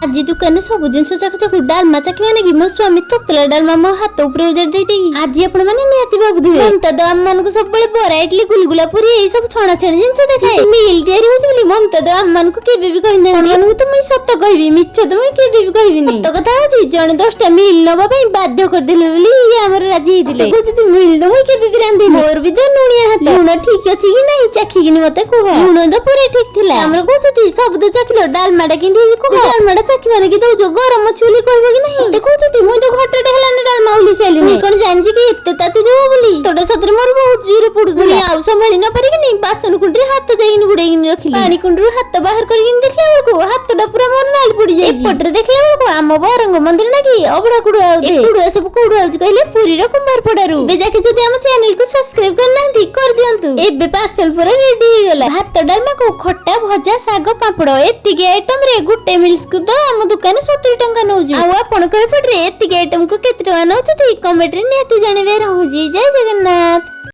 ଆଜି ଦୋକାନରେ ସବୁ ଜିନିଷ ଚାଖୁ ଚାଖୁ ଡାଲମା ଚାଖିବା ନାଗି ମୋ ସ୍ୱାମୀ ତତଲା ଡାଲମା ମୋ ହାତ ଉପରେ ଉଜାଡ଼ି ଦେଇଦେଇ। ଆଜି ଆପଣ ମାନେ ନିହାତି ଭାବୁଥିବେ, ମମତା ତ ଆମମାନଙ୍କୁ ସବୁବେଳେ ବରା, ଇଡଲି, ଗୁଲଗୁଲା, ପୁରୀ ଏଇ ସବୁ ଛଣାଛଣି ଜିନିଷ ଦେଖାଏ, ମିଲ୍ ତିଆରି ହଉଛି ବୋଲି ମମତା ତ ଆମମାନଙ୍କୁ କେବେ ବି କହିନାହାନ୍ତି। ଆପଣମାନଙ୍କୁ ତ ମୁଇଁ ସତ କହିବି, ମିଛ ତ ମୁଇଁ କେବେ ବି କହିବିନି। ସତ କଥା ହଉଛି, ଜଣେ 10ଟା ମିଲ୍ ନବା ପାଇଁ ବାଧ୍ୟ କରିଦେଲେ ବୋଲି ଇଏ ଆମର ରାଜି ହେଇଥିଲେ। କହୁଛନ୍ତି, ମିଲ୍ ତ ମୁଇଁ କେବେ ବି ରାନ୍ଧିନି, ମୋର ବି ତ ଲୁଣିଆ ହାତ, ଲୁଣ ଠିକ ଅଛି କି ନାହିଁ ଚାଖିକିନି ମତେ କୁହ। ଲୁଣ ତ ପୁରା ଠିକ ଥିଲା। ଆମର କହୁଛନ୍ତି, ସବୁ ତ ଚାଖିଲ, ଡାଲମାଟା କେମିତି ହେଇଛି କୁହ। ଡାଲମାଟା ଚାଖିବା ନାଗି ଦଉଛ, ଗରମ ଅଛି ବୋଲି କହିବ କି ନାହିଁ? ମତେ କହୁଛନ୍ତି, ମୁଇଁ ତ ଘଣ୍ଟାଟେ ହେଲାନି ଡାଲମା ଓହ୍ଲେଇ ସାରିଲିନି, ମୁଇଁ କଣ ଜାଣିଛି କି ଏତେ ତାତି ଦେବ ବୋଲି? ତୋଟା ସତରେ ମୋର ବହୁତ ଜୋରେ ପୋଡୁଥିଲା। ଆଉ ସମ୍ଭାଳି ନ ପାରିକିନି ବାସନ କୁଣ୍ଡିରେ ହାତ ଯାଇକିନି ଗୁଡେଇକିନି ରଖିଲି। ପାଣି କୁଣ୍ଡରୁ ହାତ ବାହାର କରିକିନି ଦେଖିଲା ବେଳକୁ ହାତଟା ପୁରା ମୋର ନାଲି ପଡି ଯାଇଛି। ଏପଟରେ ଦେଖିଲା ବେଳକୁ ଆମ ବରଙ୍ଗ ମନ୍ଦିର ନାକି ଅବଢା କୁଡୁଆ ଆଉଛି। କୁଡୁଆ ସବୁ କୋଉଠୁ ଆଉଛି କହିଲେ ପୁରୀର କୁମ୍ଭାରପଡାରୁ। ଏବେ ଯାକେ ଯଦି ଆମ ଚ୍ୟାନେଲ କୁ ସବସ୍କ୍ରାଇବ କରିନାହାନ୍ତି, କରିଦିଅନ୍ତୁ। ଏବେ ପାର୍ସଲ ପୁରା ରେଡି ହେଇଗଲା। ଭାତ, ଡାଲମାକୁ ଖଟା, ଭଜା, ଶାଗ, ପାମ୍ପଡ, ଏତିକି ଆଇଟମ ରେ ଗୋଟେ ମିଲ୍ସ କୁ ତ ଆମ ଦୋକାନରେ 70 ଟଙ୍କା ନଉଛୁ। ଆଉ ଆପଣଙ୍କ ଏପଟରେ ଏତିକି ଆଇଟମ କୁ କେତେ ଟଙ୍କା ନଉଛନ୍ତି, କମେଣ୍ଟ ରେ ନିହାତି ଜଣେଇବେ। ରହୁଛି, ଜୟ ଜଗନ୍ନାଥ।